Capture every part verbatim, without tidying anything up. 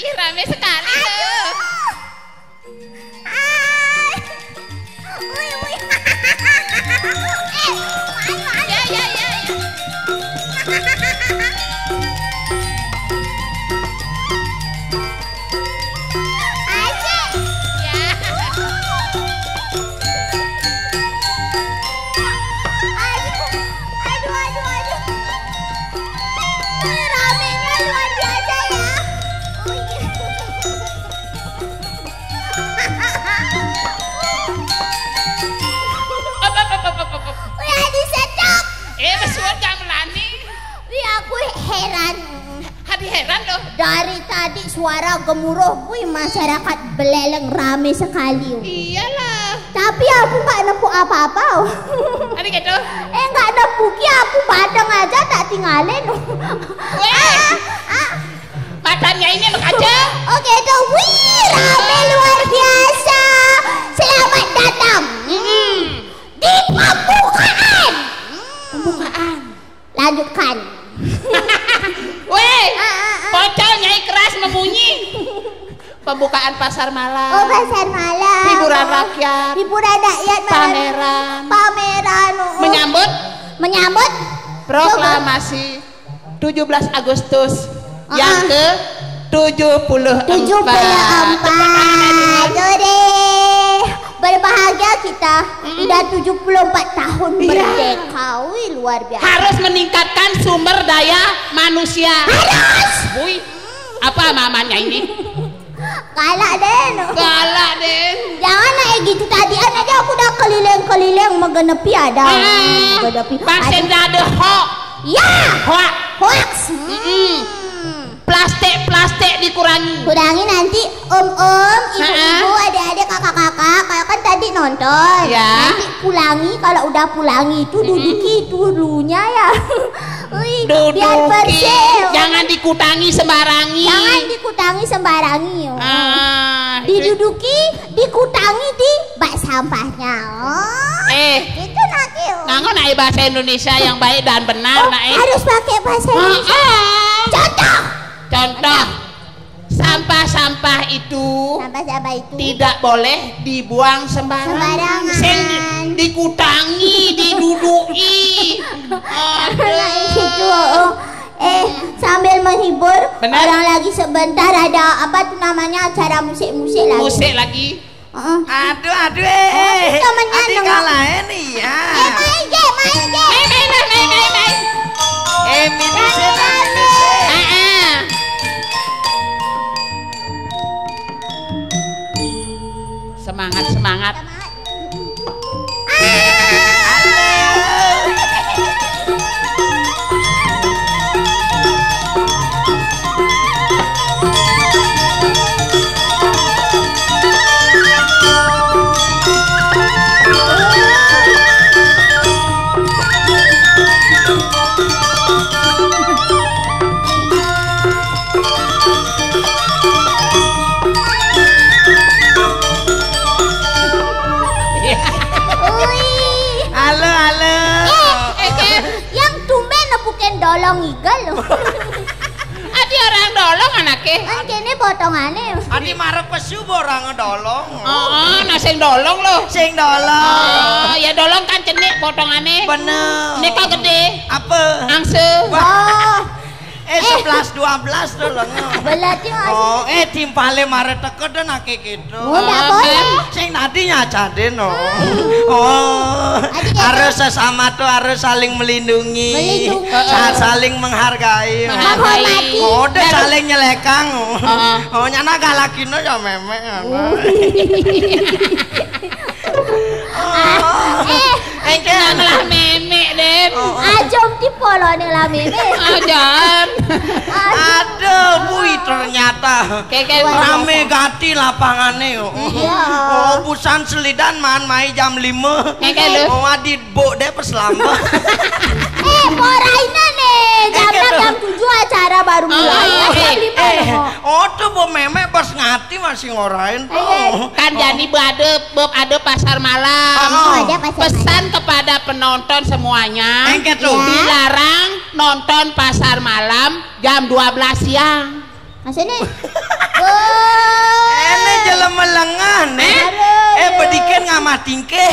Ih, rame sekali tuh. Ah. Ui, ui. Eh, ayo, ayo. Ya, ya, ya, ya. Asik. Ya. Aduh, aduh, aduh, aduh. Ramenya luar biasa ya. Wih, di stop. Eh, besuan gak melani. Wih, aku heran. Hadi heran loh. Dari tadi suara gemuruh, wih, masyarakat Beleleng rame sekali. Iyalah. Tapi aku nggak nepuk apa-apa. Ada gitu? Eh, nggak nepuk ya, aku badeng aja tak tinggalin. Weh. Ah, ah. Badannya ini mengkaca. Oke, tuh. Wih, rame luar biasa. Selamat datang. Hmm. Di pembukaan. Pembukaan. Lanjutkan. Weh, ah, ah, ah. Pocong Nyai keras membunyi. Pembukaan pasar malam. Oh, pasar malam. Hiburan rakyat. Hiburan rakyat malam. Pameran. Pameran, oh, oh. Menyambut. Menyambut. Proklamasi tujuh belas Agustus yang ke tujuh puluh empat. Tujuh puluh empat. Tuh deh. Berbahagia kita. Mm-mm. Udah tujuh puluh empat tahun merdeka. Wih, luar biasa. Harus meningkatkan sumber daya manusia. Harus. Wih, apa mamanya ini? Galak deh, no. Galak deh. Jangan lah, eh, gitu. Tadian aja aku udah keliling-keliling, menggenepi ada. Ah, menggenepi. Bahasa Indonesia ada hoax. Ya. Hoax. Hoax. Mm-mm. Hmm. Plastik-plastik dikurangi. Kurangi nanti om-om, ibu-ibu, adik-adik, kakak-kakak, kalau kan tadi nonton. Ya. Nanti pulangi, kalau udah pulangi itu duduki dulunya ya. Wih, biar bersih. Jangan dikutangi sembarangi. Jangan dikutangi sembarangi. Oh. Ah, diduduki, dikutangi di bak sampahnya. Oh. Eh. Gitu nanti. Oh. Nganggo naik bahasa Indonesia yang baik dan benar, oh, naik. Harus pakai bahasa Indonesia. Ah, ah. Contoh. Contoh. Sampah-sampah itu, sampah-sampah itu tidak boleh dibuang sembarangan. Sembarangan. Sing di-, dikutangi, diduduki. Aduh. Gitu, oh. Eh, sambil menghibur orang lagi, sebentar ada apa tuh namanya, acara musik-musik lagi. Musik lagi. Heeh. Aduh, aduh, eh, eh, eh. Temennya ati nengok. Kalah ini ya. Eh, main, Ge, main, Ge. Main, main, main, main, main, main. Eh, minum sih, minum sih. Heeh. Semangat, semangat. Semangat. Ah. Halo. Ui. Halo, halo. Eh, eh, eh, yang tumben nepukin dolong igal loh. Adi orang dolong anake. Kan kene potongane. Adi marep pesu apa orang dolong? Heeh, nah sing dolong loh. Sing dolong. Oh, ya dolong kan cenik potongane. Bener. Nika gede. Apa? Angse. Wah. Oh. Eh, eh, sebelas dua belas dolong. Berarti masih. Oh, eh, timpale marep teko dan ake gitu. Oh, ndak boleh. Sing tadi nyacade no. Hmm. Oh, harus sesama tuh harus saling melindungi. Melindungi. Sa-, saling menghargai. Menghargai. Menghormati. Oh, udah saling nyelekang. Heeh. Oh, nyana galakino ya memek. Uh. Ah, eh, engke ngelah memek, Dep. Oh, oh. Ajom tipe lo ning lah memek. Ajan. Aduh, wih, ternyata rame gati lapangane, oh. Iya. Oh, busan selidan man mai jam lima. Ngeke lu. Oh, adit bok deh pas lama. Eh, poraina nih. Jam enam, jam tujuh acara baru mulai. Oh, jam lima eh, loh. Oh, tuh bu memek pas ngati masih ngorain tuh. Eh, kan jadi bu ada, bu ada pasar malam. Oh, ada pasar malam. Pesan kepada penonton semuanya. Engke tuh. Ya. Dilarang nonton pasar malam jam dua belas siang. Maksudnya? Ngamah tingkih.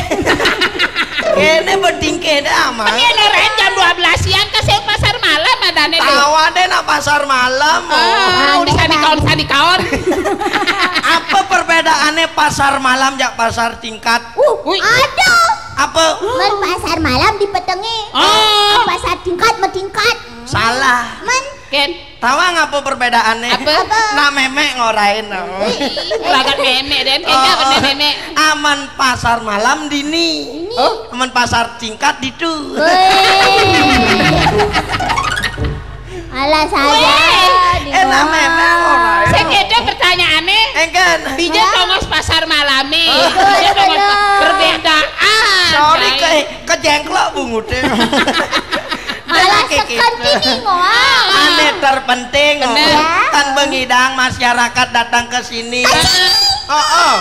Kéné betingkih dah, Mang. Ini leren jam dua belas siang ke sing pasar malam adané deh. Tawa deh nak pasar malam. Oh, di sana kaon, sana kaon. Apa perbedaannya pasar malam jak pasar tingkat? Uh, ada. Apa? Men pasar malam di petengé. Oh. Pasar tingkat metingkat. Salah. Men. Ken. Tawa ngapa perbedaannya? Apa? Apa? Nak mémé ngorain. Lagat mémé dén, kayaknya Oh, bener oh. mémé. Aman pasar malam dini. Oh? Aman pasar tingkat ditu. Wéh. Alah saja. Wéh. Enak mémé ngorain. Sing kéto pertanyaanné. Engken. Dijé tongos pasar malamé. Oh. Dijé tongos Bener. perbedaan. Sorry, Jai. ke-, kejengklok bunguté. Malah Lagi seken gitu. Kini ngoa. Ané terpenting, Bener. Ya. Kan bengidang masyarakat datang ke sini. Heeh.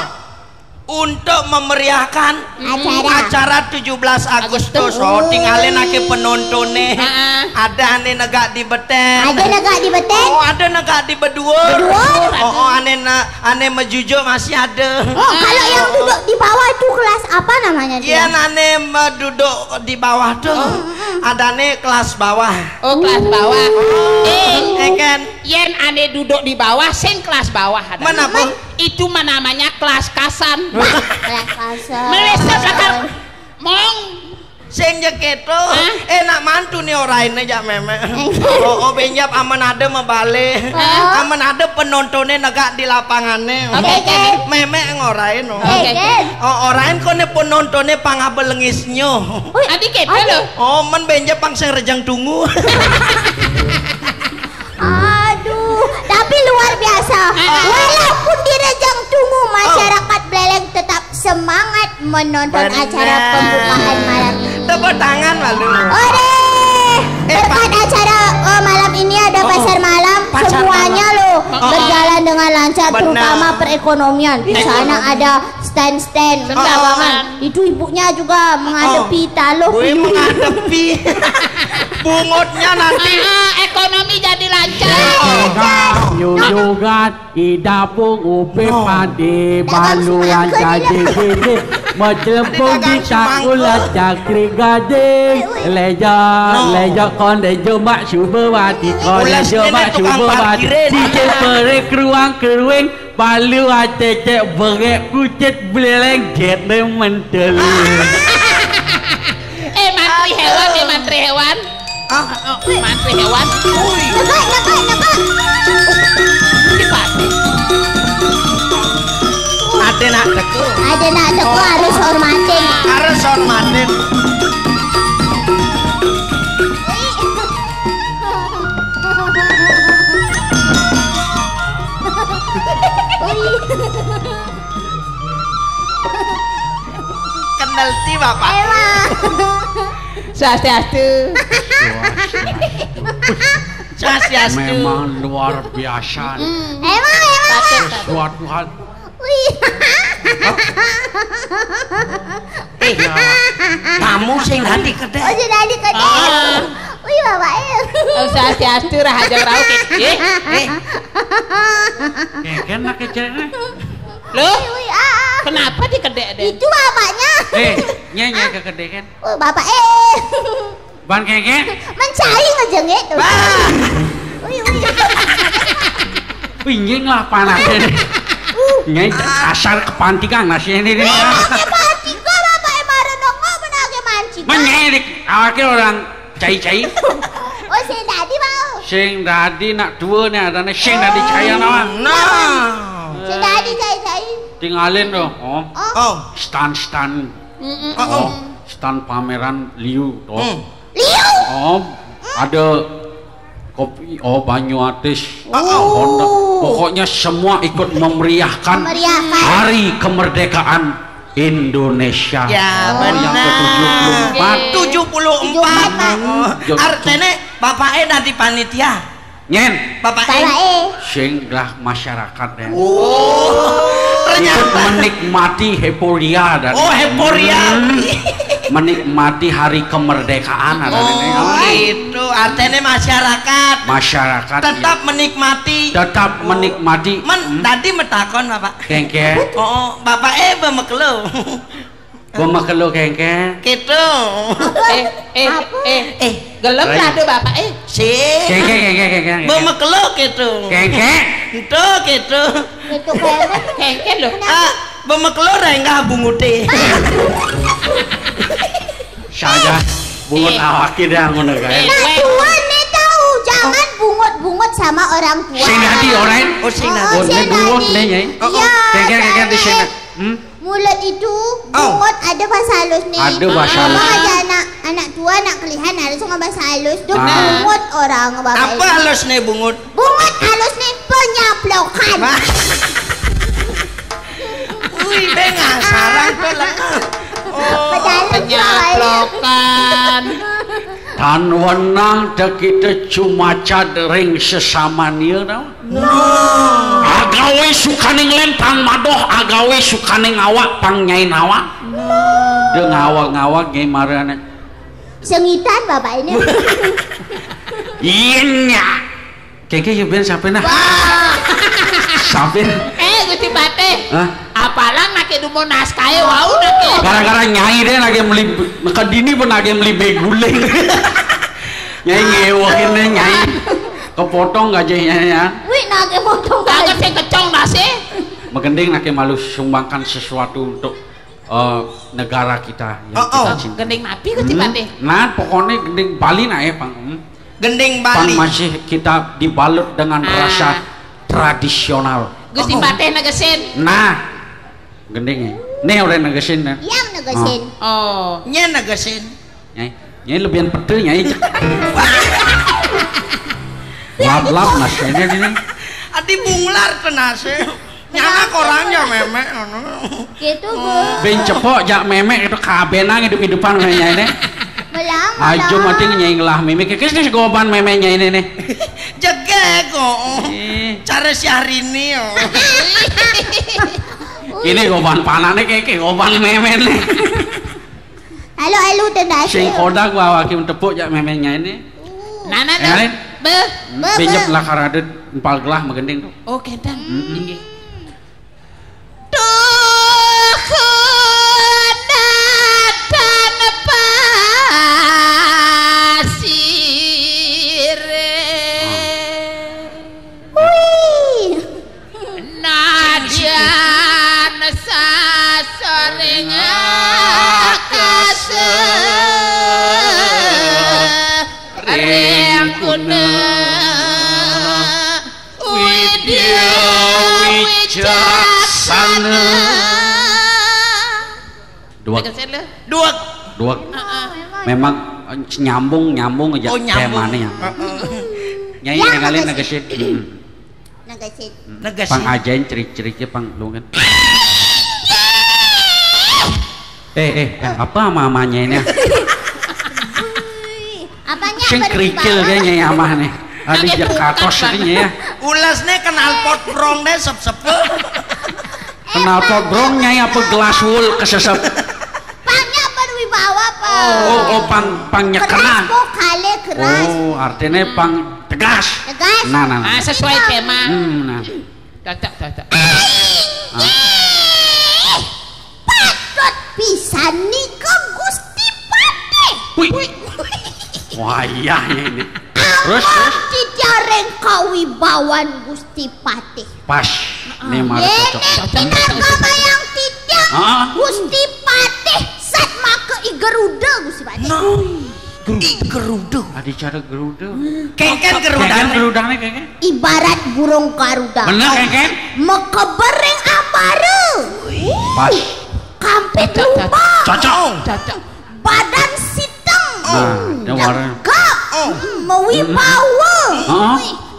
Untuk memeriahkan Acara. acara tujuh belas Agustus. Agustus. Oh, tinggalin aké penontonné. Heeh. Ada ané negak di betén. Ada negak di betén? Oh, ada negak di bedua. Bedua? Oh, oh, ané na-, ané mejujuk masih ada. Oh, kalau yang duduk di bawah itu kelas apa namanya dia? Iya, ané me-, duduk di bawah tuh. Oh. Adané kelas bawah. Oh, kelas bawah. Eh, Eh, kan? Yén ané duduk di bawah, sing kelas bawah ada. Mana, Bu? Itu mah namanya kelas kasan. Kelas kasan. Melesat bakal mong. Sing ja kéto. Hah? Enak mantu nih orain aja mémé. Eh. Oh, oh, benjap aman ada mabale. Hah? Aman ada penontonné negak di lapanganné. Oke, oke. Mémé ngorain, oh. Oke, oke. Oh, orain koné penontonné pangabel lengisnyo. Adi kéto lo. Oh, men benjap pang sing rejang tungu. Aduh, tapi luar biasa. Walaupun direjang tungu, masyarakat Buleleng tetap semangat menonton Bener. acara pembukaan malam ini. Tepuk tangan malu. Ore, Eh, berkat Pak. acara eh, malam ini ada Oh, pasar malam, pasar semuanya malam. loh Oh, oh. berjalan dengan lancar, Benar. terutama perekonomian. Di sana Ekonomi. ada stand-stand. Senda Oh, oh. Itu ibunya juga menghadapi Oh. taluh. Gue menghadapi. Bungutnya nanti. Ah, ekonomi jadi lancar. Jogat, jogat, idapung upe Oh. pade, Dagang baluan semangka jadi dia. gede, macelempung Ada dagang di takulah semangka. cakri gading. Leja, No. leja konde jombak subawati, konde Ulas jombak nenek tukang subawati. parkirin. Cicil perek ruang keruing, Palu acecek berek kucit beleng gede mentel. Eh, mantri hewan, eh, mantri hewan. Ah, oh, mantri hewan. Ui. Nebak, nebak, nebak. Dipati. Ada nak teko. Ada nak teko harus hormatin. Harus hormatin. Kenal ti bapak. Emang. Swastiastu. Swastiastu. Memang luar biasa. Emang, emang. Suatu hal. Wih. Eh, kamu sing dadi kedek. Oh, sing dadi kedek. Ah. Wih, bapak, eh. Swastiastu, Rahaja Rauh, Kik. Eh, eh. Keken nak kecilnya. Loh? Wih, wih, ah, ah. Kenapa dikedek, Den? Itu bapaknya. Eh, nyai, nyai kekedek kan? Oh, bapak, eh. Ban kengkeng? Mencai ngejengit. Bah. Ui, ui. Wih, nying lah panas ini. Nyai asal kepantikan nasi ini. Ini pakai pantikan apa yang marah dong? Kok pernah pakai mancing? Menyai dik, awaknya orang cai-cai. Oh, sing dadi mau. Sing dadi nak dua nih ada nih, sing dadi cai nama. Nah. Sing dadi cai-cai. Tinggalin dong, Om. Oh. Stan-stan. Mm-mm. Oh, oh. Stan pameran liu, toh. Hmm. Liu. Om, ada kopi, oh, banyu atis. Oh, oh. Honda. Pokoknya semua ikut memeriahkan Memeriahkan. Hari Kemerdekaan Indonesia. Ya, Oh, yang benar. ke tujuh puluh empat. Tujuh puluh empat. Tujuh puluh empat, Pak. Hmm. Oh, artinya Bapak E dari panitia. Nyen. Bapak E. Bapak E. Sing lah masyarakat, Den. Oh, Ikut ternyata. menikmati euforia dan Oh, euforia. Hmm. Menikmati hari kemerdekaan ada Oh, ini. Oh. itu. Artine masyarakat. Masyarakat, tetap iya, menikmati. Tetap menikmati. Men, hmm, tadi metakon, Bapak. Kengke. Oh, Bapak eh bemekelo. Bemekelo kengke. Gitu. Eh, eh, eh. Eh, gelem rada Bapak eh. Sih. Kengke, kengke, kengke, kengke. Bemekelo gitu. Kengke. Ento gitu. Itu kengke. Kengke lho. Ah, bemekelo renggah bungute. Saja bungut awake deh ngono kae. Nah, tuan nih tahu, jangan bungut-bungut sama orang tua. Sing dadi ora en? Oh, sing dadi. Oh, sing dadi. Bungut nih, Nyai. Iya, kengke, kengke di sini. Hmm? Mulut itu bungut ada bahasa halus nih. Ada bahasa halus. Apa aja anak, anak tua, anak kelihan harus ngomong bahasa halus. Tuh bungut orang Bapak. Apa halus nih bungut? Bungut halus nih penyaplokan. Wih, be ngasarang tuh lengah. Oh, penyaplokan. Tan wenang teh kita cumacad ring sesamania tau. Agawe sukaning lén pang madoh, agawe sukaning awak pang nyain awak. Deng awak-awak ngai marane. Sengitan Bapak ini. Iya nya. Kengke ya ben sampai nah. Sampai. Eh, Gusti Patih. Hah? Apalang nake dumo naskahe wau nake. Gara-gara nyai deh nake meli kedini pun nake meli beguling. Nyai ngewohin deh nyai. Kepotong gajahnya ya. Wih, nake potong. Kagak sing kecong nasi. Megending nake malu sumbangkan sesuatu untuk eh, negara kita yang kita cintai. Gending napi Gusti Patih? Nah, pokoknya gending Bali nah ya, Pang. Hmm. Gending Bali. Pang masih kita dibalut dengan rasa tradisional. Gusti Patih negesin. Nah, gending ya. Nih udah negesin nih. Iya, negesin. Oh. Nya negesin. Nyai, nyai lebihan pete nyai. Lap-lap nasene ini. Ati bunglar tenase. Nyana korang ya memek ngono. Gitu, Bu. Ben cepok jak memek itu kabenang hidup-hidupan memek nyai ini. Melang. Ajo mati nyai ngelah memek. Kekis nih goban memek nyai ini nih. Jegek kok. Ih. Cara Syahrini yo. Ini goban panane keke goban memek nih. Halo, halo, tenda. Sing kodak bawa kim tepuk jak memek nyai ini. Nah, nah, nah. Beh. Pinjep lah karadit empal gelah megending tuh. Oh, kenten. Inggih. Tuh kenatan pasire. Wih. Najan sasoring akase ring kuna widya wicaksana. Duwek. Tegesin lho. Duwek. Duwek. Heeh. Memang eh, nyambung nyambung aja. Oh, nyambung. Temanya nyambung. Heeh. Nyai ya, nengalin negesin. Negesin. Negesin. Pang ajain cerik-ceriknya pang lu kan. Eh, eh, eh, apa mamanya ini? Apanya? Sing kerikil kayaknya ya amah nih. Ada dia katos ini ya. Ulasnya kenal pot brong deh sep-sep. Kenal pot brong nyai apa gelas wul kesesep. Pangnya berwibawa, Pak. Oh, oh, pang pang nyekena. Keras vokale keras. Oh, artinya pang tegas. Tegas. Nah, nah, nah. Ah, sesuai tema. Hmm, nah. Cocok, cocok. Aing. Ah. Ih, patut pisan nika Gusti Patih. Wih. Wayah ini. Terus, terus? Titiareng kawibawan Gusti Patih. Pas. Nih malah cocok. Cocok, cocok. Yang titiang Gusti Patih sat make i Garuda Gusti Patih. Nah. Geruda. Adi cara geruda. Kengken gerudane. Kengken gerudane kengken. Ibarat burung garuda. Bener kengken. Mekebering ambara. Pas. Kampit lupa. Cocok. Cocok. Badan siteng. Nah, ada warna. Tegap. Mewibawa. Heeh.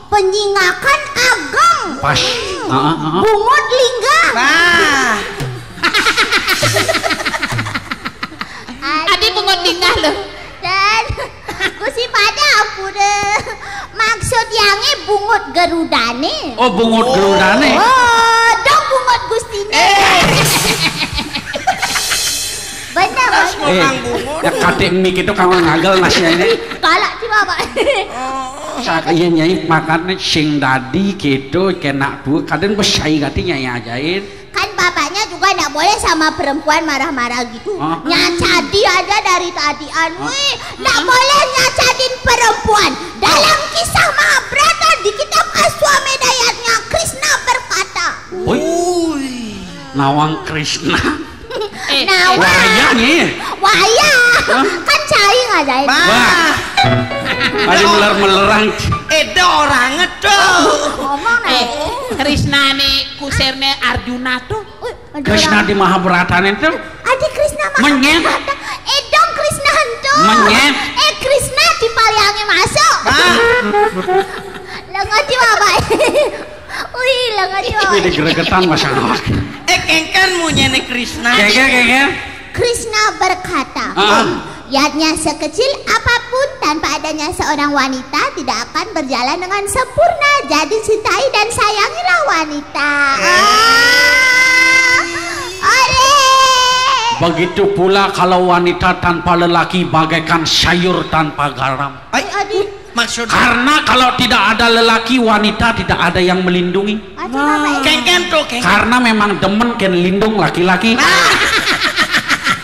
Penyingakan ageng. Pas. Heeh, heeh. Bungut linggah. Nah. Adi bungut linggah lho. Dan Gusti Patih aku deh. Maksud yange bungut gerudane. Oh, bungut gerudane. Oh, dong bungut Gustine. Eh. Bener, Eh, ya kadek mik itu kamu ngagel nasnya ini. Galak sih, Bapak. Sakaya Nyai makane sing dadi gitu kena bu kadang besai kati Nyai ajain. Kan bapaknya juga ndak boleh sama perempuan marah-marah gitu. Hah? Nyacadi aja dari tadi, anu, eh, ndak boleh nyacadin perempuan. Dalam kisah Mahabharata di kitab Aswamedha ayatnya Krishna berkata. Woi. Nawang Krishna. Eh, nawang. Wayah nih. Wayah. Hah? Kan cai ngajain. Wah. Ada meler-melerang. Eda orang itu. Ngomong, eh, nah. Krishna nih kuserne Arjuna tuh. Wih, ada Krishna orang. Di Mahabharata itu. Adi Krishna Menyet. Mahabharata. Eh, dong Krishna hantu. Menyet. Eh, Krishna di paliange masuk. Ah. Lah ngerti apa? Wih, lah ngerti apa? Wih, digregetan masalah. Eh, kengken munyene Krishna. Kengken, kengken. Krishna berkata, ah. Yatnya sekecil apapun, tanpa adanya seorang wanita tidak akan berjalan dengan sempurna. Jadi cintai dan sayangilah wanita. Ah. Ore. Begitu pula kalau wanita tanpa lelaki bagaikan sayur tanpa garam. Ai, adi. Maksud karena kalau tidak ada lelaki, wanita tidak ada yang melindungi. Aduh, Bapak, eh. Kengken tuh, kengken. Karena memang demen ken lindung laki-laki. Nah.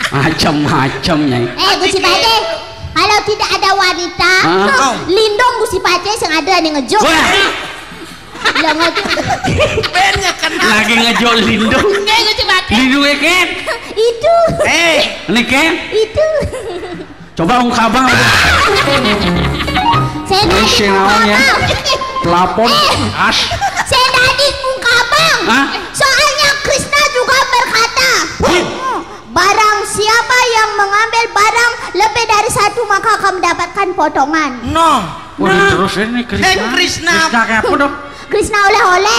Macam-macam, Nyai. Eh, Gusti Pate, kalau tidak ada wanita, hah? Lindung Gusti Pate sing ada nih ngejuk. Wah. Lah ngejuk. Lagi ngejuk lindung. Enggak, Gusti Pate. Lindung ya, Ken? Itu. Eh. Ini, Ken? Itu. Coba ungkabang. Saya tadi sing naon ya? Ungkabang. Pelapon. Eh. As. Saya tadi ungkabang. Hah? Soalnya Krishna juga berkata, barang siapa yang mengambil barang lebih dari satu maka akan mendapatkan potongan. Nah. Wah, nah. Terus ini Krishna. Eh, Krishna. Krishna kayak apa dong? Krishna oleh-oleh.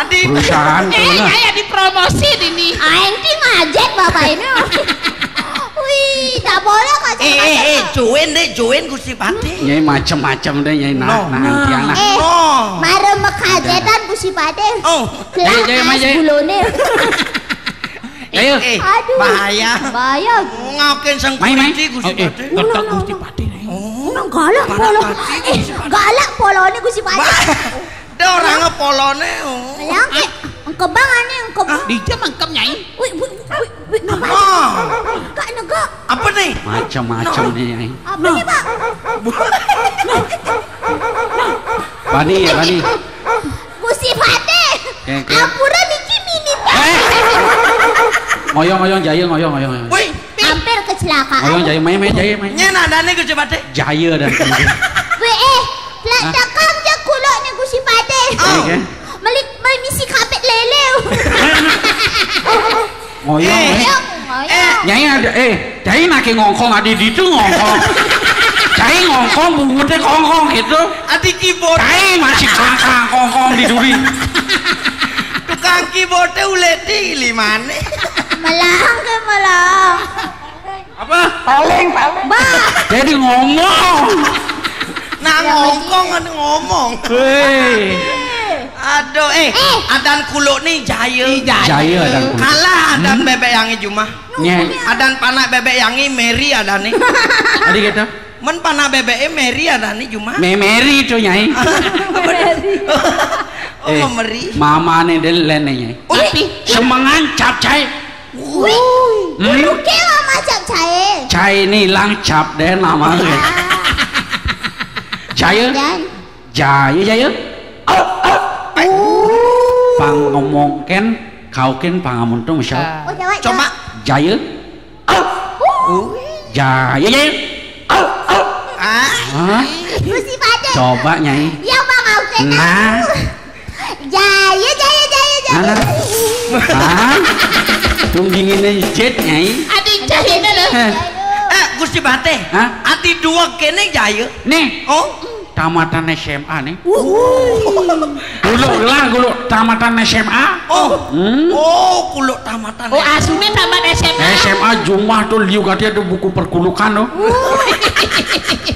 Adi. Perusahaan eh, tuh lah. Kayak dipromosi ini. Aing ti ngajet Bapak ini. Wih, tak boleh kok. Eh, eh, eh, join deh, join Gusti Pate. Nyai macem-macem deh, Nyai. Nah, no. Nah, nah. Eh, no. Mare mekajetan Gusti Pate. Oh. Kelakas bulone. Eh, eh, bahaya. Bahaya. Ngaken sang main, main. Gusti Pate. Tetep Gusti Pate. Oh, nang galak polo. Eh, galak polone Gusti Pate. Ada orang polone. Yang ke engkebang ane engkebang. Di jam engkem, Nyai. Wih, wih, wih, wih, apa? Kak negak. Apa nih? Macam-macam nih, Nyai. Apa nih, Pak? Bani ya, Bani. Gusti Pate. Ampura niki minit. Eh. Ngoyong, ngoyong, jaya, ngoyong, ngoyong, ngoyong. Woi, hampir kecelakaan. Ngoyong, jaya, main, main, jaya, main. Nyen adane Gusti Pate. Jaya dan. Weh, eh, lek tekang je kuluk nih Gusti Pate. Oh. Meli, meli misi kapet lele. Ngoyong, eh. Ngoyong, ngoyong. Nyai ada, eh, Nyai nake ngongkong adi ditu ngongkong. Nyai ngongkong bungute kongkong gitu. Adi keyboard. Nyai masih kangkang kongkong di duri. Tukang keyboard uleti limane. Melang ke melang. Apa? Paling, paling. Bah. Jadi ngomong. Nah, ngongkong kan ngomong. Hei. Aduh, eh, adan kuluk nih jaya. Jaya adan kuluk. Kalah adan bebek yang jumah. Nye. Adan panak bebek yang meri adane. Tadi kita. Men panak bebek meri adane jumah. Me meri itu, Nyai. Apa dah? Oh, eh, meri. Mama nih delen nih, Nyai. Tapi semengan capcay. Wih, hmm? Dulu ke mama cap cae. Cae ni lang cap deh nama. Jaya. Jaya, jaya. Pang ngomongken, kauken pangamun tuh misal. Oh, coba. Coba. Jaya. Jaya, jaya. Ah. Hah? Gusti Pate. Coba, Nyai. Ya, Bang, aku. Nah. Jaya, jaya, jaya, jaya. Mana? Hah? Tung dinginnya jet, Nyai. Adi jahina loh. Eh, Gusti Pate. Hah? Ati dua kene jaya. Nih. Oh. Tamatan S M A nih. Dulu lah, dulu tamatan S M A. Oh. Hmm? Oh, kuluk tamatan. Oh, asune tamat S M A. S M A jumah tuh liu katanya tuh buku perkulukan tuh.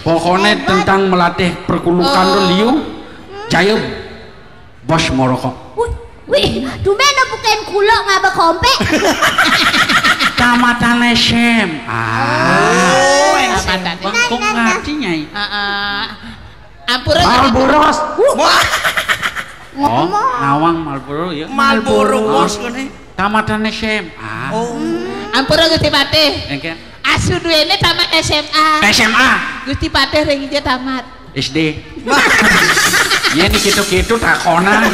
Pokoknya tentang melatih perkulukan tuh liu. Jaya. Bos mau rokok. Wih, Wih, tumben bukan kulo ngaba kompek. Tamatan S M A. Oh, S M A. Kok ngerti, Nyai? Heeh. Ampura. Marlboro. Wah. Oh, ngomong. Nawang Marlboro ya. Marlboro, Bos, kene. Tamatan S M A. Oh. Ampura Gusti Patih. Engke. Asu duene tamat S M A. S M A. Gusti Patih ring ija tamat. S D. Wah. Ya, ni kitu-kitu takonan.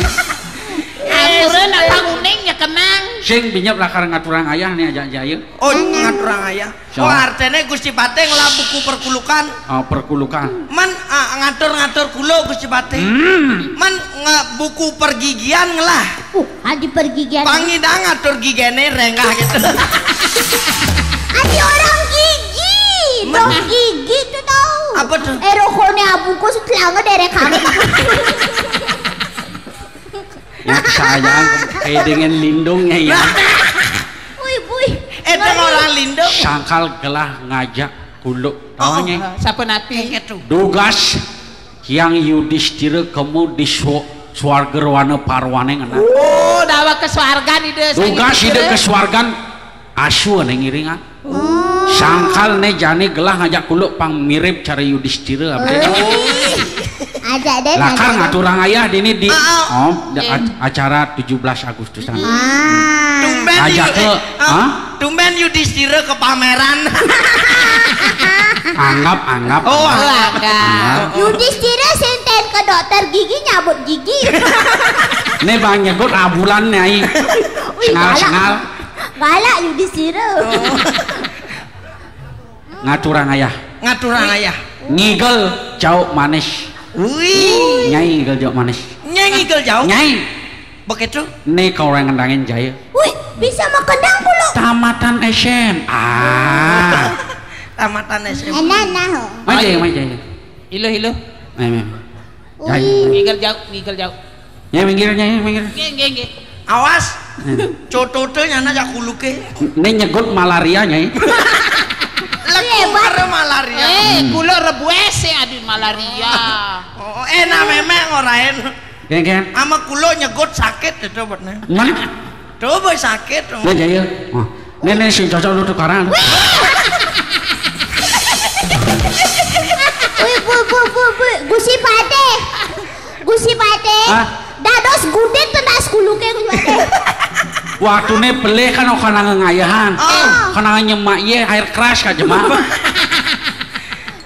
Ampura napa uning nyekenang. Sing binyep lakar ngaturang ayah ni ajak jaya. Oh, ngaturang ayah. Oh, artene Gusti Patih ngelah buku perkulukan. Oh, perkulukan. Men, ah, ngatur-ngatur kulo Gusti Patih. Hmm. Men nge-, buku pergigian ngelah. Uh, adi pergigian. Pangidang ngatur gigene rengah gitu. Adi orang gigi, dok gigi tuh tahu. Apa tuh? Eh, rokoknya abungkus telanga derek kami. Ya, sayang, kayak dengan lindungnya ya. Wih, wih. Eh, orang lindung. Sangkal gelah ngajak kuluk. Oh, tawanya. Siapa napi? Dugas Hyang Yudhistira kemu di swa-, swarga rwana parwane ngena. Oh, dawa ke swargan ida. Dugas ida ke swargan, asu ane ngiringan. Oh. Sangkal ne jani gelah ngajak kuluk pang mirip cara Yudhistira abdi. Oh. Ajak deh. Lakar ngaturang ayah dini di, ah, ah, oh, acara tujuh belas Agustusan. Ah. Tumben ajak ke, eh, ah? Tumben Yudhistira ke pameran. Anggap, anggap. Oh, anggap. Anggap. Yudhistira senten ke dokter gigi nyabut gigi. Ini bang nyebut abulan nih, ai. Wih, sengal, galak. Sengal. Galak Yudhistira. Oh. Ngaturang ayah. Ngaturang ayah. Ngigel jauk manis. Wih. Nyai ngigel jauk manis. Nyai ngigel jauk? Nyai. Begitu? Nih kau orang ngendangin jaya. Wih, bisa makendang pula. Tamatan S M A. Tamatan S M A. Enak nah. Mai jaya, mai jaya. Ilo, ilo. Mai, mai. Jaya. Wih. Ngigel jauk, ngigel jauk. Ya, minggir, Nyai, minggir. Nggih, nggih, nggih. Awas. Hmm. Cotote nyana jak kuluke. Ini nyegut malaria, Nyai. Lekuar malaria. Eh, hmm, kulo rebues sing adi malaria. Oh, enak memek ngorain. Geng, geng. Ama kulo nyegut sakit itu, bener. Mana? Coba sakit. Ya, ya, ya. Oh. Nenek sing cocok lu tukaran. Wih, wih, wih, wih, wih. Gusti Patih. Gusti Patih. Hah? Dados gudeg tendas kuluke, Gusti Patih. Waktune pelih kan kana ngengayahan. Oh. Kana nyemak ye air keras ka jemak.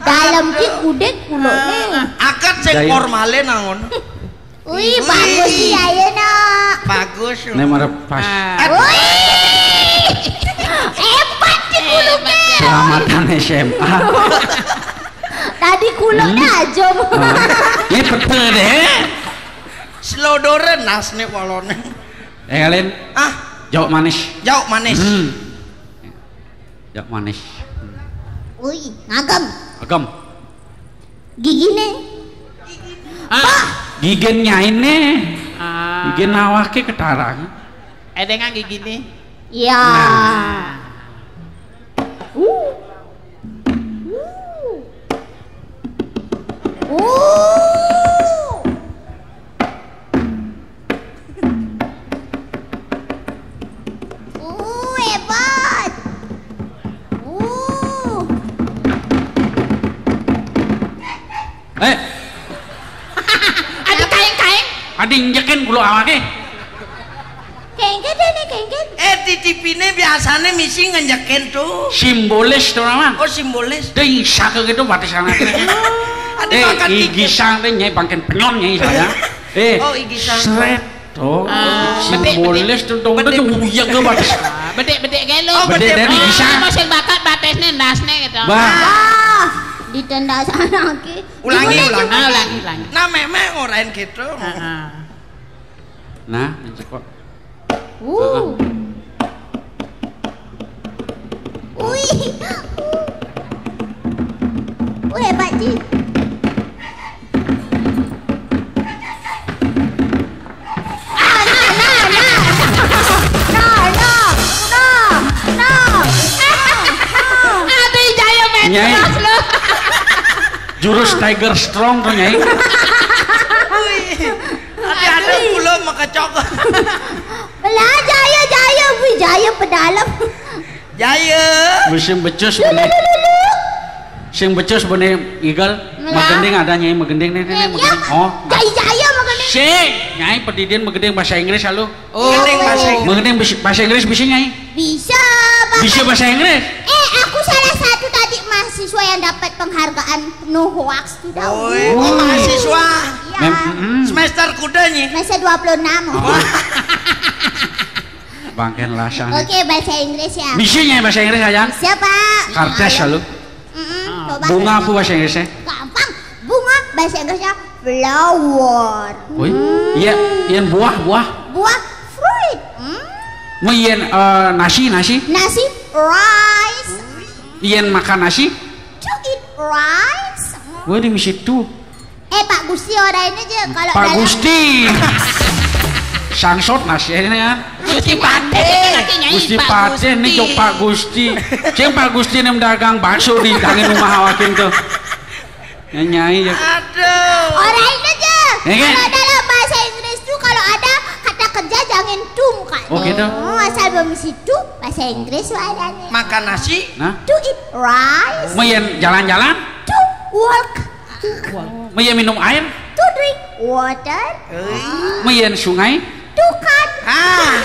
Dalem ki gudeg kulone. Akad sing formalin angon. Wih, bagus sih, ayo, nak. Bagus. Ini mah pas. Ah. Wih. Hebat sih kuluknya. Selamatan S M A. Tadi kuluknya aja. Hmm. Ah. Ini betul deh. Selodoran nasne walone. Eh, kalian. Ah, jauk manis. Jauk manis. Hmm. Jauk manis. Wih, ngagem. Agem. Gigine. Ah. Gigen nyaine. Ah. Gigen awake ketarang. Edengan gigine. Iya. Nah. Uh. Uh. Uh. Uh, hebat. Uh. Eh. Adi kaing-kaing. Adi injekin bulu awake. Kengket deh nih, kengket. Eh, di T V-ne biasane misi ngenjekin tuh. Simbolis tuh, Raman. Oh, simbolis. Dia isake gitu batis anaknya. Ada eh, makan igisan deh, nyai bangken penyon nyai saya. Eh, oh, igisan. Seret. Oh, ah, simbolis tuh dong, bedik, bedik. Uyang ke batas. Ah, bedik, bedik gelo. Oh, bedik, bedik dari bisa. Masih bakat batasnya, ndasnya gitu. Bah. Ah, ditendas anaknya. Ulangi, ulangi. Ah, ulangi, ulangi. Nah, memang orang gitu. Ah, ah. Nah, mencekok. Uh. Heeh. Wih. Wih, hebat, Ji. Ah, nah, nah, nah. No, no, no, no. Aduh, Jaya main Nyai. Keras lu. Jurus Tiger Strong tuh, Nyai. Wih. Ati ada pulo makecok. Musim becus benih. Sing becus benih igel. Magending ada, Nyai, magending nih, nih, nih, magending. Oh. Jai jaya magending. Sing, Nyai, padidian magending bahasa Inggris, halo. Oh. Magending bahasa Inggris. Magending bisi-, bahasa Inggris bisi, Nyai? Bisa, Bapak. Bisa bahasa Inggris? Eh, aku salah satu tadi mahasiswa yang dapat penghargaan no hoax tuh, dah. Oh, mahasiswa. Iya. Mem-, mm-mm. Semester kuda, Nyi? Semester dua puluh enam. Oh. Bangken lah, Sani. Oke, bahasa Inggris ya. Bisa, Nyai, bahasa Inggris aja? Bisa, Pak. Kartes, halo. Mm-mm, coba. Bunga apa bahasa Inggrisnya? Gampang. Bunga bahasa Inggrisnya flower. Woi, iya, yén buah, buah. Buah, fruit. Hmm. Mun yén, eh, nasi, nasi. Nasi, rice. Yén makan nasi. To eat rice. Woi, di misi tuh. Eh, Pak Gusti, orang ini aja kalau Pak dalam Gusti. Sangsot nasi ini ya. Gusti Pade. Gusti Pade nih, cok Pak Gusti. Cing Pak Gusti nih dagang bakso di tangin rumah awakin tuh. Ya, Nyai ya. Aduh. Orang itu aja. Ya, kan? Kalau dalam bahasa Inggris tuh kalau ada kata kerja jangan to, Kak. Oh, gitu? Oh, asal belum situ bahasa Inggris adanya. Makan nasi. Nah. To eat rice. Mun yén jalan-jalan. To walk. Mun yén minum air. To drink water. Mun yén sungai. To cut. Ah.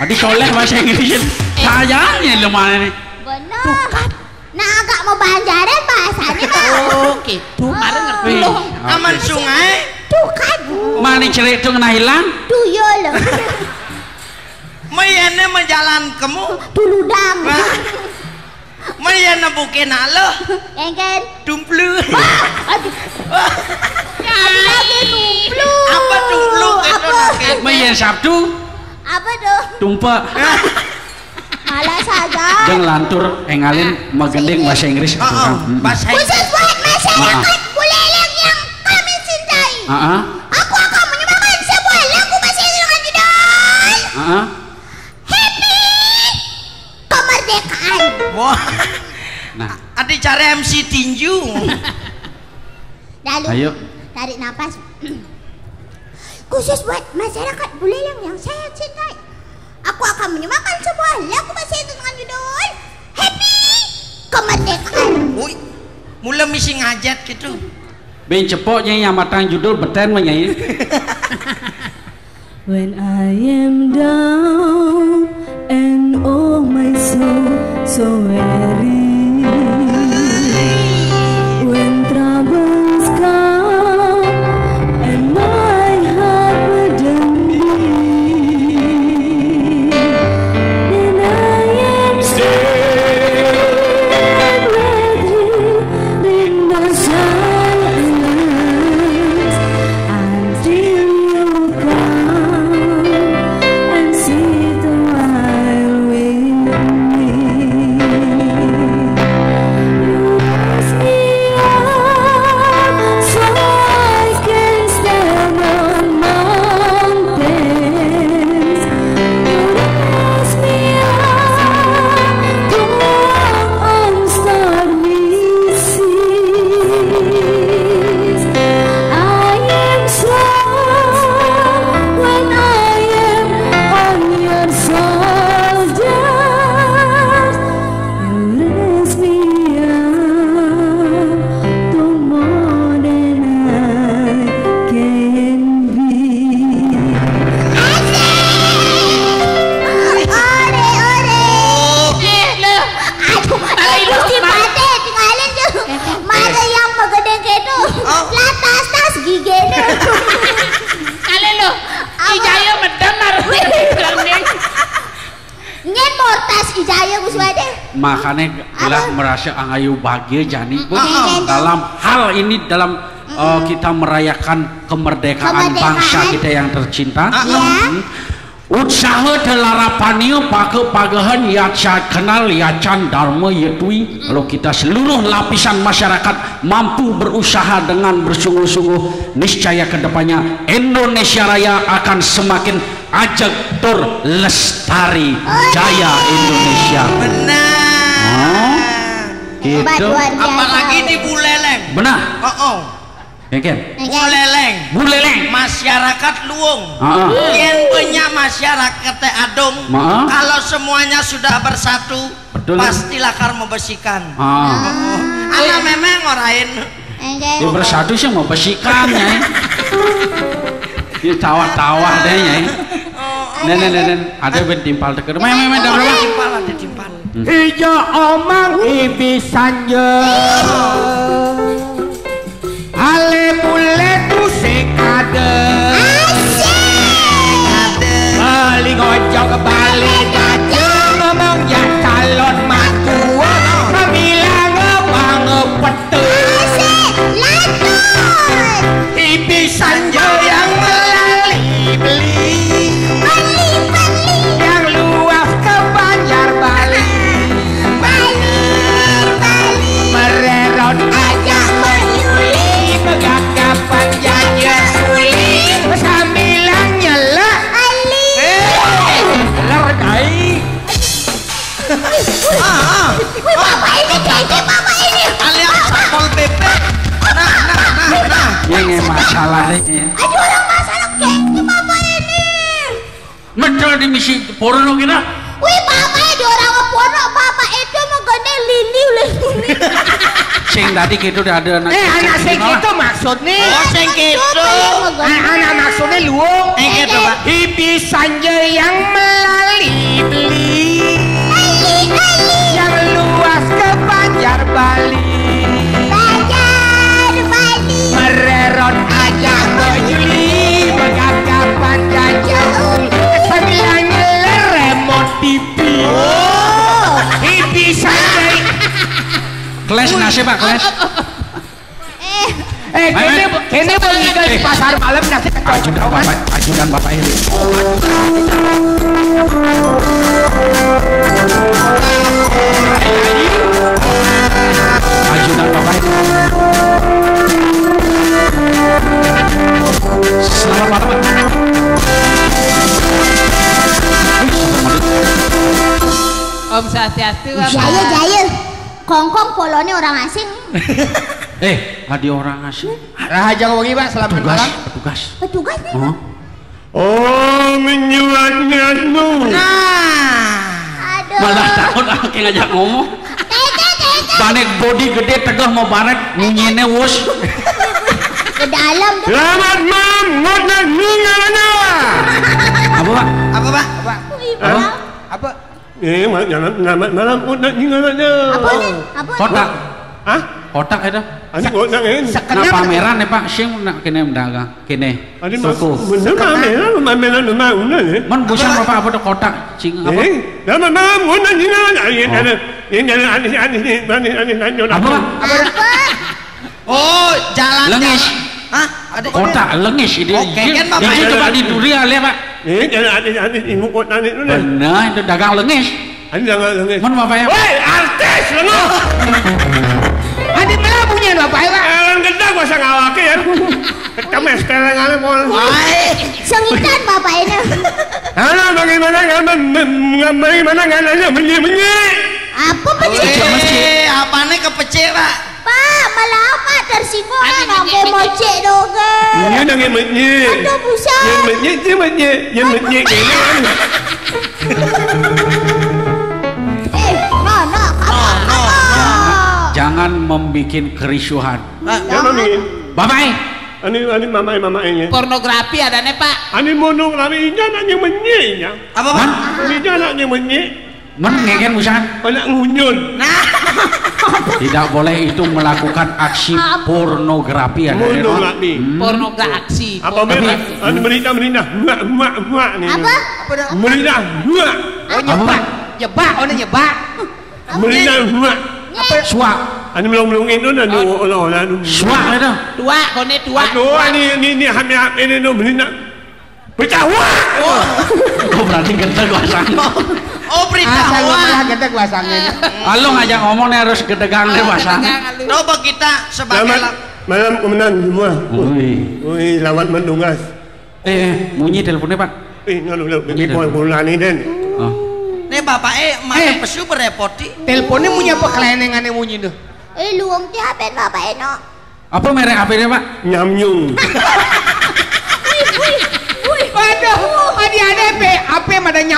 Adi soléh bahasa Inggris. Sayangnya lemah ini. Benar. Nah, agak mau banjaran bahasanya, Bang. Oh, gitu. Mari ngerti. Wih, loh. Aman oke. Sungai. Tuh kan. Mani cerik tuh ngena hilang. Tuyul. Mayane majalan kemu. Tuludang. Wah. Mayane buke nalo. Engken. Dumplu. Wah, aduh. Wah. Aduh, lagi dumplu. Apa dumplu? Apa? Itu nake. Mayan Sabtu. Apa tuh? Tumpek. Malah saja. Jangan lantur, engalin magending bahasa Inggris. Heeh, bahasa Inggris. Khusus buat masyarakat Buleleng yang kami cintai. Heeh. Aku akan menyembahkan sebuah lagu bahasa Inggris dengan judul Heeh. Happy Kemerdekaan. Wah. Nah. Ada cara M C tinju. Lalu, ayo. Tarik nafas. Khusus buat masyarakat Buleleng yang saya cintai, aku akan menyembahkan sebuah lagu bahasa Inggris dengan judul Happy Kemerdekaan. Woi, mula misi ngajat gitu. Bén cepok nyai yang matang judul beten mah nyai. When I am down and oh my soul so weary, when troubles come and my heart burden be, then I am still with him in the silence until you come and sit a while with me. You raise me up so I can stand on mountains. You raise me up to walk on stormy seas. I am strong when I am on your shoulders. You raise me up to more than I can be. Asik. Ore, ore. Eh, lho. Aduh, eh, Gusti Pate, tinggalin tuh. Masa yang megedeng kayak itu. Oh. Lah tas-tas gigene. Kali lho. Apa? Ijaya medem harus bilang nih. Nyén mortas ijaya Gus Wade. Makanya lah merasa angayu bahagia jani. Mm-mm. Dalam hal ini, dalam, eh, kita merayakan kemerdekaan bangsa kita yang tercinta. Iya. Mm. Utsaha telarapania pake pagahan yacat kenal yacan dharma yetui. Kalau kita seluruh lapisan masyarakat mampu berusaha dengan bersungguh-sungguh, niscaya kedepannya Indonesia Raya akan semakin ajeg tur lestari. Jaya Indonesia. Benar. Oh, gitu. Hebat, luar biasa. Apalagi di Buleleng. Benar. Oh, oh. Engken. Buleleng. Buleleng. Mas masyarakat luung. Heeh. Yén banyak masyarakat adung, heeh, kalau semuanya sudah bersatu, betul, pasti lakar membesikan. Ah. Anak memang orain. Ya bersatu sih membesikan ya. Ya tawah-tawah deh ya. Nen, nen, nen, nen. Ada ben timpal teker. Main, main, main, ada berapa? Timpal, ada timpal. Ijo omang ibis sanja. Ale bule tusing ada. Asik. Bali ngojok bali gajah ngomong ya calon matua. Bilang bang petu. Asik. Lanjut. Ibis sanja yang melali beli. Beli, beli. Yang luas ke Banjar Bali. Bali, Bali. Mererot aja menyuli, begagapan jaja suli, sambilan nyelak. Ali. Eh, ler kai. Ah, ah. Wih, bapak ini kayaknya bapak ini. Alias Satpol P P. Nah, nah, nah, nah. Ini masalahnya. Aduh, orang masalah kayaknya bapak ini. Medal di misi porno kita. Wih, bapak di orang porno, bapak itu mau gede lili oleh sini. Sing tadi kita udah ada anak. Eh, anak sing itu maksudnya. Oh, sing itu. Anak, anak maksudnya luung. Eh, gitu, Pak. Ibis sanja yang melali beli. Yang luas ke Banjar Bali. Banjar Bali. Mererot aja beli. Begagapan jajan. Sambil ngeler remote T V. Oh. T V saya. Kelas nasi, Pak, kelas. Eh, eh, kene, kene mau ngigal di pasar malam nasi. Ajudan bapak, ajudan bapak ini. Ajudan bapak ini. Selamat malam, Pak. Om Swastiastu, Bapak. Jaya, jaya. Kongkong polone orang asing. Eh, ada orang asing. Rahaja wengi, Pak, selamat malam. Petugas. Petugas nih. Oh, menyuatnya nu. Nah. Aduh. Malah takut ah, kayak ngajak ngomong. Tete, tete. Banek body gede tegah mau baret, nyinyine wus. Ke dalam tuh. Selamat malam, ngot nang ningalana. Apa, Pak? Apa, Pak? Apa? Wih, apa? Apa? Eh, ma-, jangan, selamat malam, ngot nang ningalana. Apa nih? Apa? Kotak. Hah? Kotak itu. Anu ngot nang ini. Nah, pameran ya, Pak. Sing nak kene dagang, kene. Toko. Bener pameran, pameran, pameran, ya. Men busana apa, apa tuh kotak? Sing apa? Eh, selamat malam, ngot nang ningalana. Ini ada, ini ada anis, anis nih, anis, anis, anis. Apa, Pak? Apa? Oh, jalan. Lengis. Hah? Ada kotak lengis ini. Oke, kan, Bapak? Ini coba di durian ya, Pak. Ini jalan anis, anis, ibu kotak ini. Benar, itu dagang lengis. Ini dagang lengis. Mana Bapak ya? Woi, artis, lu. Ada melabuhnya Bapak ya, Pak? Orang gedang masa ngawake ya. Kita mestel ngale pol. Hai. Sengitan Bapak ini. Halo, bagaimana nggak men-, men-, bagaimana nggak nanya menye-menye? Apa pecik? Weh, apane kepecik, Pak? Pak, malah apa tersinggung? Ada ngangge mocek doge. Iya, nang monyet. Aduh, buset. Yang monyet, dia monyet. Yang monyet, dia. Eh, no, no, kamu, no, no, kamu. Jangan, jangan membuat kericuhan. Nah, jangan. Bapak, eh. Ani, ani, mama, mama, eh. Pornografi ada nih, Pak. Ani pornografi, ini anaknya monyet, ya. Apa, Pak? Ini anaknya monyet. Men ngeken usaha. Anak ngunyun. Nah. Tidak boleh itu melakukan aksi pornografi, ada ya, Pak? Pornografi. Hmm. Pornografi. Apa merah? Anu merintah, merintah. Mak, mak, mak nih. Apa? Apa dah? Merintah, mak. Oh, nyebak. Apa? Nyebak, oh, nyebak. Merintah, mak. Apa? Suak. Anu melong-melong itu, anu olah-olah, anu. Suak itu. Tuak, kone tuak. Aduh, ini, ini, ini, hame, hame ini, no, merintah. Pecah, wah! Oh. Oh, berarti gedeg pasang. Oh, berita. Asal lu wah. Malah gedeg pasangnya. Lu ngajak ngomong nih harus gedegang deh pasang. Coba kita sebagai malam, malam komandan semua. Wih. Wih, lawan mendugas. Eh, eh, munyi teleponnya, Pak. Eh, nganu, nganu, munyi telepon, telepon. Komandan ini, Den. Oh. Nih, Bapak, eh, mana eh, pesu berepoti? Teleponnya munyi apa kelenengannya munyi tuh? Eh, luung ti H P Bapak Eno. Apa merek H P-nya, Pak? Nyamnyung. Wih,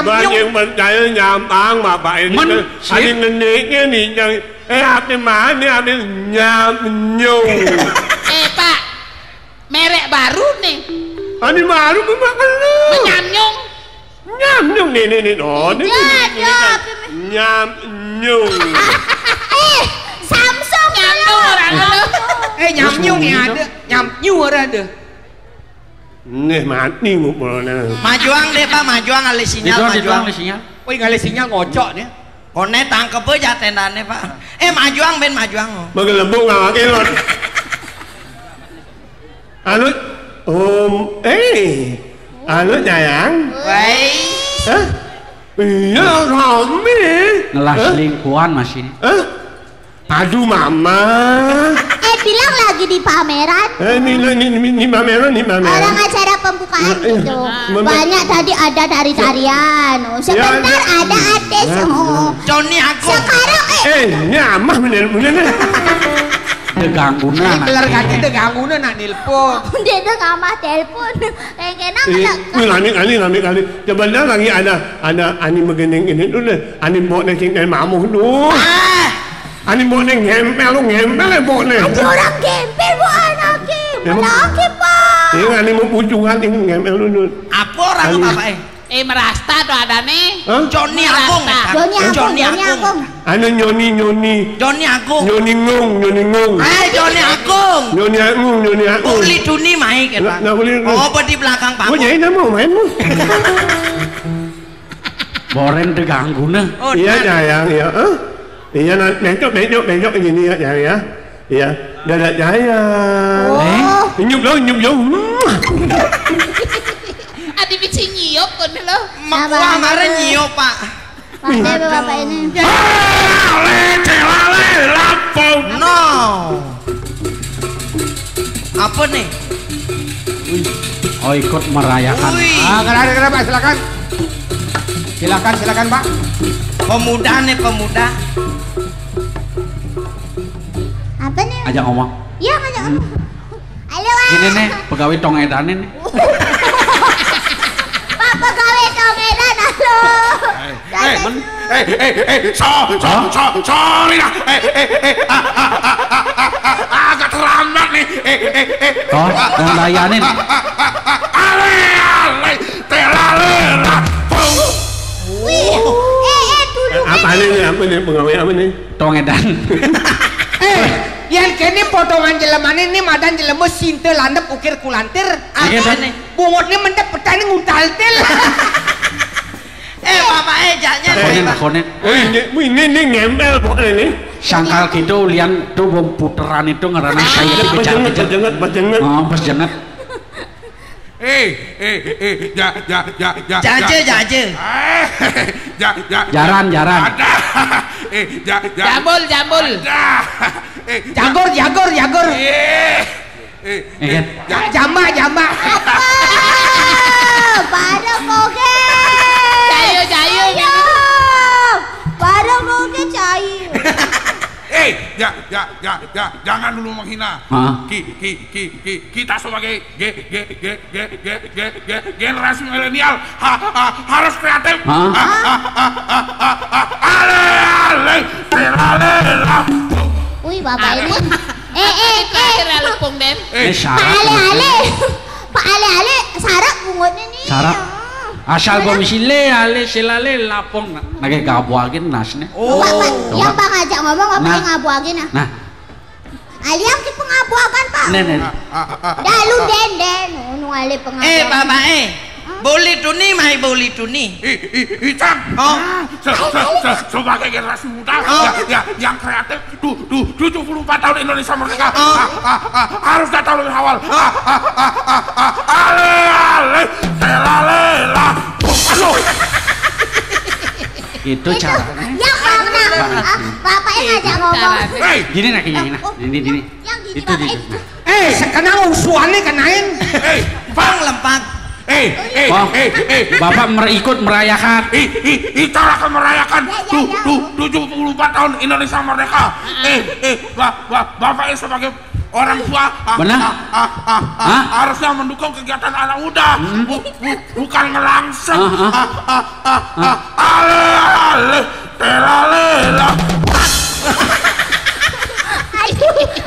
Nyung. Yang percaya nyampang, Bapak ini. Men, kan, sip. Ada ngeniknya nih, yang, eh, apa mana, apa nyam, nyung. Eh, Pak, merek baru nih. Ada baru, Bapak, lu. Menyamnyung. Nyam, nyung, nih, nih, nih, oh, nih, nih, nih, nih, kan. Nyam, nyung. Eh, Samsung. Nyamnyung orang lu. Eh, nyamnyung ya ada. Nyamnyung orang ada. Nih, mati ngumpulnya. Majuang deh, Pak, majuang, alih sinyal, majuang. Alih sinyal. Wih, ngalih sinyal ngocok nih. Kone tangkep aja tendane, Pak. Eh, majuang, ben majuang. Magelembung ngawake, Lon. Anu, Om, eh, anu, sayang. Wei. Hah? Iya, rame. Ngelah selingkuhan masih. Hah? Aduh, Mama. Eh, bilang lagi di pameran. Eh, ini, ini, ini, ini pameran, ini pameran. Orang acara pembukaan gitu. Banyak tadi ada tari-tarian. Oh, sebentar ada artis. Oh. Joni aku. Sekarang, eh. Eh, ini amah bener-bener. Terganggu nah. Ini beler kaki terganggu nah, nak nelpon. Dia tuh ngamah telepon. Kayak kena. Wih, lami kali, lami kali. Coba dah lagi ada, ada ani megening ini tuh deh. Ani mau naikin dari mamuh tuh. Ah. Ani mbokne ngempel, lu ngempel ya mbokne. Ada orang gempel, Bu, anaknya. Emang? Anaknya, Pak. Ini ani mau pucungan, ini ngempel lu, Dut. Apa orang apa, eh? Eh, merasta tuh ada nih. Hah? Joni Agung. Joni Agung, Joni Agung. Anu nyoni, nyoni. Joni Agung. Nyoni ngung, nyoni ngung. Eh, Joni Agung. Nyoni Agung, nyoni Agung. Uli Duni mai kan, Pak? Nggak boleh. Oh, apa di belakang Pak? Gua nyai nama main lu. Boren terganggu nah. Oh, iya, sayang, iya. Hah? Iya, nah, bencok, bencok, bencok ini ya, ya, ya. Iya, dadak jaya. Oh. Eh? Nyup lo, nyup lo. Adi bisi nyiup kon lo. Mak wah mare nyiup, Pak. Pandai bapak ini. Ale, celale, lapong. No. Apa nih? Oh, ikut merayakan. Wih. Ah, kenapa, kenapa? Silakan. Silakan, silakan, Pak. Pemuda nih, pemuda. Apa nih? Ajak ngomong. Iya, ngajak ngomong. Halo, Pak. Ini nih, pegawai Tong Edan ini. Pak, pegawai Tong Edan, halo. Eh, eh, men-, eh, eh, eh, so-, so-, so-, sorry lah. Eh, eh, eh, ah, ah, ah, ah, ah, ah, agak terlambat nih. Eh, eh, eh. Oh, yang layanin. Ale, ale, telale, lapong. Wih, eh, eh, dulu. Apa nih, apa nih, pegawai apa nih? Tong Edan. Eh, yang kene potongan jelemane ini madan jelema sinte landep ukir kulantir. Iya, Pak. Bungutne mendep petane nguntal-til. Eh, Bapak, eh, jaknya. Konen, konen. Eh, ini, ini, ini ngempel pokoknya ini. Sangkal gitu, lian tuh bom puteran itu ngerana saya. Pas jenget, pas jenget, pas jenget. Oh, pas jenget. Eh, eh, eh, ja, ja, ja, ja, jaje, ja. Jaje. Eh, ja, ja, ja. Jaran, jaran. Ada. Eh, ja, ja. Jambul, jambul. Ada. Eh, ja. Jagur, jagur, jagur. Eh, eh, eh, kan? Ja-, jamba, jamba. Apa? Bareng oge. Jayu, jayu. Ayo. Bareng oge, jayu. Eh, ja, ja, ja, ja, jangan dulu menghina. Hah? Ki, ki, ki, ki, kita sebagai ge-, ge-, ge-, ge-, ge-, ge-, ge-, ge-, generasi milenial ha-, ha-, harus kreatif. Hah? Ha-, ha-, ha-, ha-, ha-, ha-, ale, ale, lela, lela. Wih, bapak ini. Eh, eh, eh. Terakhir ya, Lepung, Den. Eh. Eh, Pak syarat Ale, maksudnya. Ale. Pak Ale, Ale, syarat bungutnya nih. Syarat. Asal gua misi le, ale, silale, lapong. Nah, nah, kayak gabuagin nasnya. Oh. Bapak, coba. Ya, Bang, ajak ngomong, apa nah. Yang ngabuagin, nah? Nah. Aliang ki pengabuagan, Pak. Nih, nih. Dah, lu den, den. Nu ale pengabuagan. Eh, Bapak, eh. Hah? Boleh tuni, mai boleh tuni. Ih, ih, ih, Cang. Oh. Se-, se-, se-, sebagai generasi muda, oh. Ya, ya, yang kreatif, tuh, tuh, tujuh puluh empat tahun Indonesia Merdeka. Oh. Ah, ah, ah, harus datang lebih awal. Oh. Ah, ah, ah, ah, ah, ah, ale, ale, lela, lela. Aduh. Itu caranya. Yang mana? Nah. Ah, bapaknya ngajak ngomong. Hei. Gini, nah, gini, nah. Oh, gini, gini. Yang gini, itu, Bapak, gini. Eh, eh, sekenang usuannya kenain. Eh, Bang Lempak. Eh, eh, oh, eh, eh. Bapak mer-, ikut merayakan. Ih, ih, ih, cara akan merayakan. Ya, ya, tuh, ya. Tuh, tujuh puluh empat tahun Indonesia Merdeka. Eh, eh, ba-, ba-, Bapaknya sebagai Orang tua, ah, Benar. ah, ah, ah, ah, Hah? harusnya mendukung kegiatan anak muda. Hmm. Bu- bu- bukan ngelangseng. Ah, ah. Ah, ah, ah, ah. Ale, ale, tela, lela.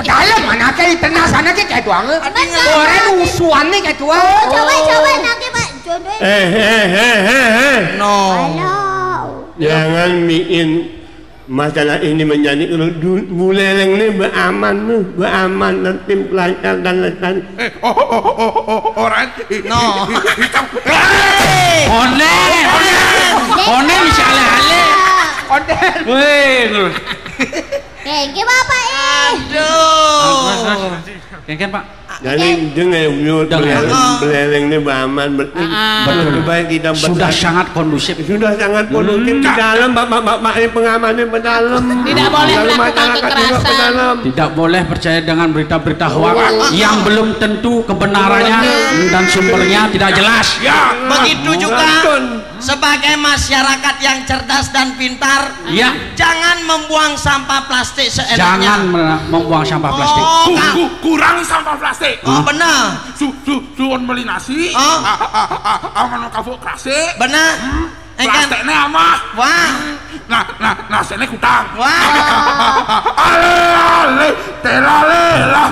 Dalem, anaknya di tengah sana kayak doang. Benar. Orang usuannya kayak doang. Oh, coba, coba, nanti, Pak, jodohin. Eh, eh, eh, eh, eh. No. Halo. Jangan miin masalah ini menjadi, kalau du- Buleleng ini beraman nih, beraman dan tim pelacak dan lain-lain. Eh, oh, oh, oh, oh, oh, oh, orang hi- No. hi- hitam. Hei! Onen, onen, onen bisa ale-ale. Konden. Weh, ngono. Thank you, Bapak, eh. Aduh. Terus, terus. Kengken, Pak. Jadi, dia nggak yuk, Dengan. Beleleng, Beleleng ini beraman, ber- Ah, ah. Betul. Lebih baik kita Sudah bertanya. sangat kondusif. Sudah sangat kondusif di Hmm. dalam, bapak-bapak ini pengamannya ke dalam. Tidak boleh Lalu melakukan masyarakat juga kekerasan. ke dalam. Tidak boleh percaya dengan berita-berita hoax Wah. yang belum tentu kebenarannya Betul. dan sumbernya tidak jelas. Ya, Begitu juga Betul. sebagai masyarakat yang cerdas dan pintar, Ya. jangan membuang sampah plastik seenaknya. Jangan mena- membuang sampah plastik. Oh, Ku- Kang. ku- kurang sampah plastik. Oh, Hah? benar. Su- su- suwon beli nasi, Oh. a- a- a- a- aman kapuk plastik. Benar. Hmm, Eh, kan? Plastiknya amah. Wah. Nah, nah, nasinya kutang. Wah. Ale, ale, tela, lela.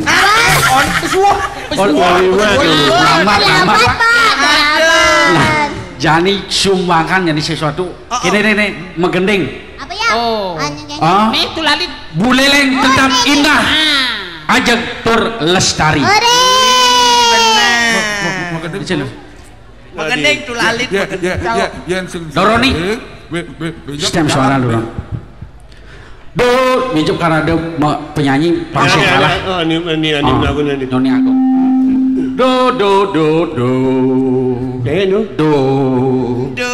Ah, on, suwon. Ol- Suwon. Oliver, Oliver. Lambat, Lambat, lambat. Pak. Lambat. Nah, jani sumbangkan jani sesuatu. Oh, Kene oh. Nenek megending. Apa ya? Oh. Anu, kene. Ah? Nih, tulalit. Buleleng Oh, tetap ini. indah. Ah. Ajak tur lestari. Ore. Benar. Di sini. Megending tulalit. Ya, ya, ya, ya, yang sing- Doroni. Be- be- be- Sistem suara dulu. Do, mijuk karena ada ma- penyanyi pasti Ya, ya, kalah. ya. Oh, ini, ini, ini Oh, lagu ini. Noni aku. Do, do, do, do. Eh, do. Do. Do.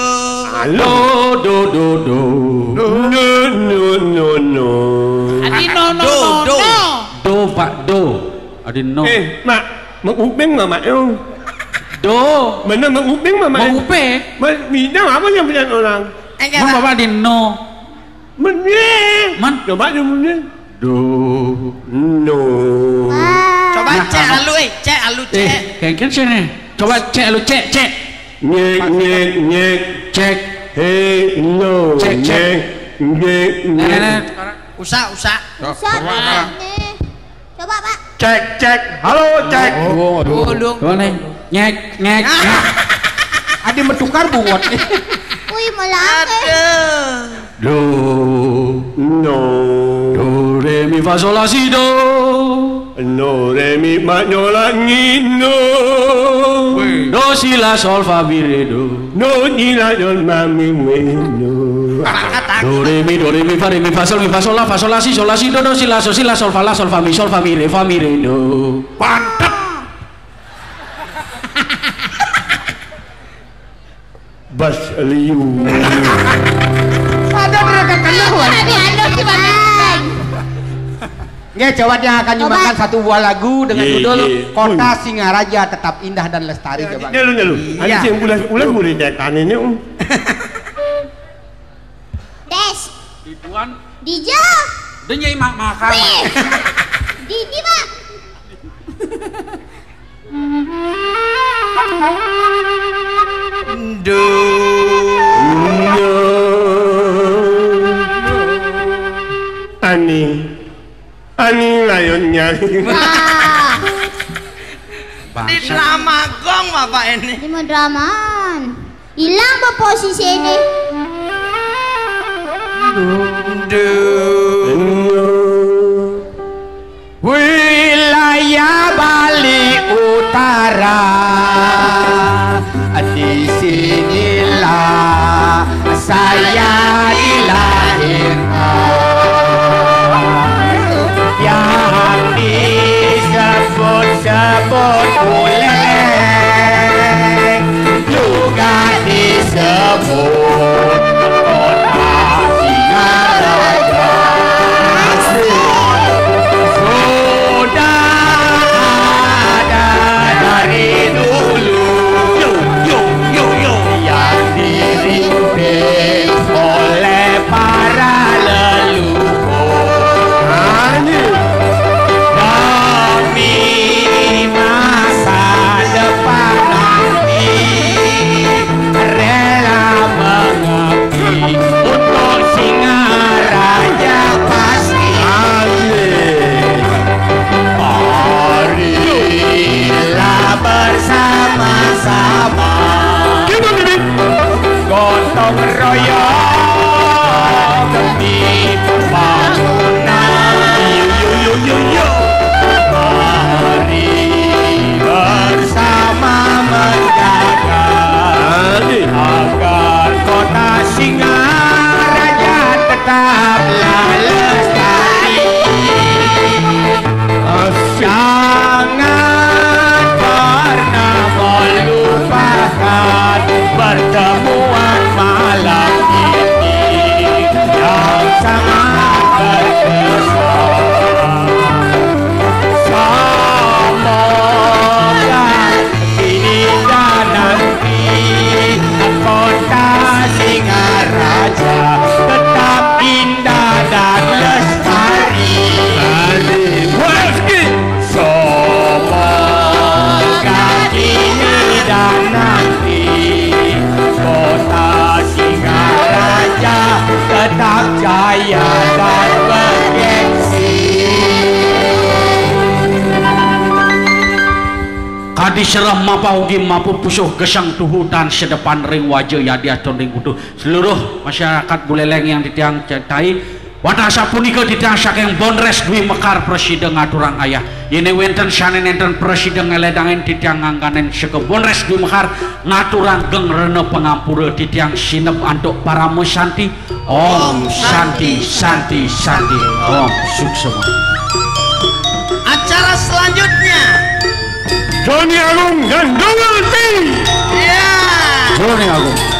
Halo. Do, do, do, do. No, no, no, no. Adi no, no, Do, no, do. no. Do, Pak, do. Adi no. Eh, Mak, mau kuping nggak, Mak? Yo. Do. Mana mau kuping, Mak? Mau kuping? Mas, bidang apa yang bilang orang? Enggak, Mun Pak. Bapak di no. Menye. Man. Coba dia menye. Do. No. Wah. Coba Nah, cek apa? alu, eh, cek alu, Eh, cek. Kengken sini. Coba cek alu, cek, cek. Nyek, nyek, nyek. Cek. Hey, no. Cek, cek. Nyek, nyek, Nah, nah, nyek. nah. Usah, usah. Coba, Usah coba, coba. nih. Coba, Pak. Cek, cek. Halo, cek. Oh, aduh. Ulung. Coba nih. Nyek, nyek. Ah. Adi metukar bungot. Wih, melangke. Aduh. Do. No. Do, re, mi, fa, sol, la, si, do. No, re, mi, ma, nyo, la, nyi, no. Weh. Do, si, la, sol, fa, mi, re, do. No, nyi, la, nyo, ma, mi, we, no. Angkat, angkat. Do, re, mi, do, re, mi, fa, re, mi, fa, sol, mi, fa, sol, la, fa, sol, la, si, sol, la, si, do, do, si, la, so, si, la, sol, fa, la, sol, fa, mi, sol, fa, mi, re, fa, mi, re, do. Pantet. Bas liu. Ada neraka kena, Wan. Aduh, aduh, gimana? Nggih, coba dia akan Coba. nyumbangkan satu buah lagu dengan Iya, judul iya. Kota Wih. Singaraja Tetap Indah dan Lestari, Ya, coba. Nyalu, nyalu. Ada Iya. sing bulan-bulan boleh cek tanahnya, um. Des. Ibuan. Dija. Dia nyai mak makan. Wih. Didi, Pak. Duh. Ani. Ani layon nyari. Wah. Di Bangsat. drama gong, Bapak ini. Ini mau dramaan. Hilang apa posisi ini? Duh. Wilayah Bali Utara, di sinilah saya dilahirkan. Yang disebut-sebut oleh juga disebut kota Singaraja. Sudah ada dari dulu, yo, yo, yo, yo, yang dirintis oleh para leluhur. Nah, ini. Bersama-sama gotong royong demi pembangunan. Yo, yo, yo, yo, yo. Mari bersama menjaga agar kota Singaraja tetaplah lestari. Jangan pernah melupakan pertemuan malam ini yang sangat berkesan. Semoga kini dan nanti kota Singaraja tetap indah dan lestari. Semoga kini dan nanti kota Singaraja tetap jaya dan bergengsi. Kadi serah mapaugi mapupusuh gesang tuhu dan sedepan ring waja yadi atun ring kutu. Seluruh masyarakat Buleleng yang titiang cintai, wantah sapunika titiang saking Bonres Dwi Mekar prasida ngaturang ayah. Yene wenten sane nenten prasida ngeledangin titiang ngangganen seka Bonres Dwi Mekar ngaturang geng rena pangampura titiang sineb antuk parama santi. Om Santi, Santi, Santi. Om Suksema. Acara selanjutnya. Joni Agung dan Dongel T. Ya. Joni Agung.